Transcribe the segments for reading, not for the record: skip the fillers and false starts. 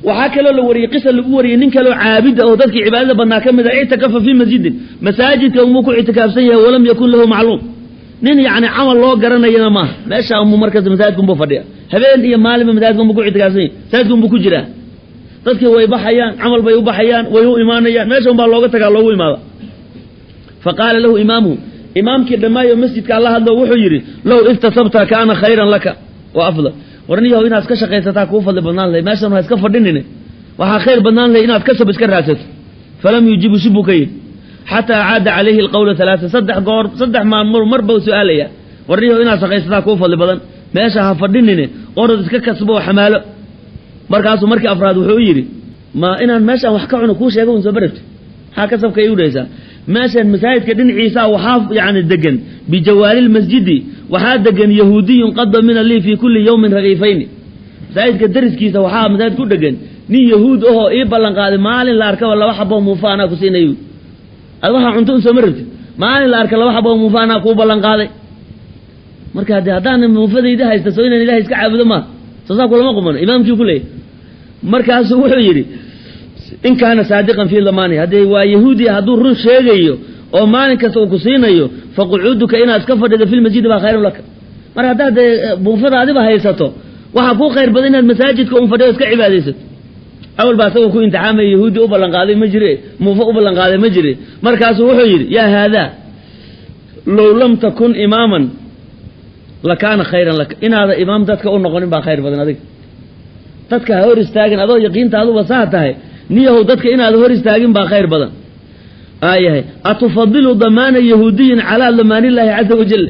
Waxaa kaloo la wariyey, qisa lagu wariyey, nin kaloo caabida oo dadkii cibaadada badnaa ka mid a, ictakafa fii masjidin, masaajidka umuu ku ictikaafsan yahay, walam yakun lahu macluum, nin yacni camal loo garanayana maaha. Meesha umuu markas masaajidka unbuu fadhiya, habeen iyo maalinba masaajidka unbuu ku ictikaafsan yahay, masaajidka unbuu ku jiraa. Dadkii way baxayaan, camal bay u baxayaan, way u imaanayaan, meesha unbaa looga tagaa, loogu imaada. Fa qaala lahu imaamuhu, imaamkii dhammaayo masjidka la hadlo, wuxuu yidhi: "Low iktasabta kaana khayran laka wa afdal." Warniyahow, inaad iska shaqaysataa kuu fadli badnaan lahay, meeshan ha iska fadhinine, waxaa khayr badnaan lahay inaad kasab iska raadsato. Falam yujibu, si buu ka yidhi, xataa caada calayhi alqawla alaaa, 3 goor, 3 maalmood mar bau su-aalaya: "Warniyahow, inaad shaqaysataa kuu fadli badan, meesha ha fadhinine, orod iska kasbo oo xamaalo." Markaasuu markii afraad wuxuu u yidhi: "Ma inaan meeshaan wax ka cuno kuu sheego un soo barabto? Maxaa kasabka igu dhahaysaa? Meeshan masaajidka dhinaciisa waxaa yani degan, bijawaari lmasjidi waxaa degan yahuudiyun qad damina lii fii kulli yawmin ragiifayni. Masaajidka dariskiisa waxaa masaajid ku dhegan nin yahuud ahoo ii ballan qaaday maalin la arkaba 2 xaboo muufa anaa ku siinayu. Ad waxaa cunto un sooma rabtid? Maalin la arka 2 xaboo muufa anaa kuu ballan qaaday. Marka haddee haddaanan muufadayda haysta, soo inaan Ilahay iska caabudo maaha? Soo saa kulama qumano?" Imaamkii ku leeyahy. Markaasuu wuxuu yidhi: "In kaana saadiqan fii damaani, haddee waa yahuudi, hadduu run sheegayo oo maalin kasta uu ku siinayo, faqucuuduka inaad iska fadhido fi lmasjidi baa khayrun laka. Mar haddaad dee buufada adiba haysato, waxaa kuu khayr badan inaad masaajidka un fadhiyo, iska cibaadaysato." Awal baa isagoo ku imtixaamaya, yahuudi u ballan qaaday ma jire, muufo u ballan qaaday ma jire. Markaasuu wuxuu yidhi: "Yaa haadaa, low lam takun imaaman lakaana khayran laka. Inaada imaam dadka u noqonin baa khayr badan. Adiga dadka ha hor istaagin, adoo yaqiintaaduba saa tahay. Niyahow, dadka inaad hor istaagin baa khayr badan. Aayahay, atufadilu damaana yahuudiyin calaa damaanillaahi caza wajal?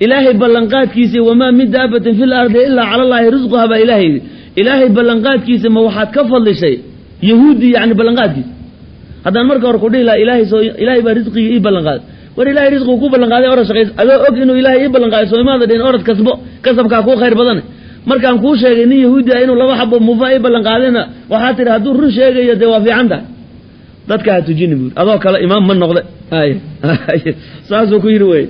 Ilaahay ballanqaadkiisa, wamaa min daabatin fi lardi ilaa cala allaahi risquha, baa Ilahay yidhi. Ilaahay ballanqaadkiisa ma waxaad ka fadlishay yahuudi yani ballanqaadkiisa? Haddaan marka hore ku dhihi lahaa Ilaahay soo Ilaahay baa risqigii ii ballanqaaday, war Ilahay risqigu ku ballanqaaday, orad shaqays, adoo og inuu Ilaahay ii ballanqaaday, soo imaada dhihin orad kasbo, kasabkaa kuu khayr badane? Markaan kuu sheegay nin yahuudi ah inuu 2 xabo muufa ii ballanqaadayna, waxaa tihi hadduu run sheegayo dee waa fiican tahay. Dadka ha tujini buuri, adoo kale imaam ma noqde." Ay, saasuu ku yidhi wey.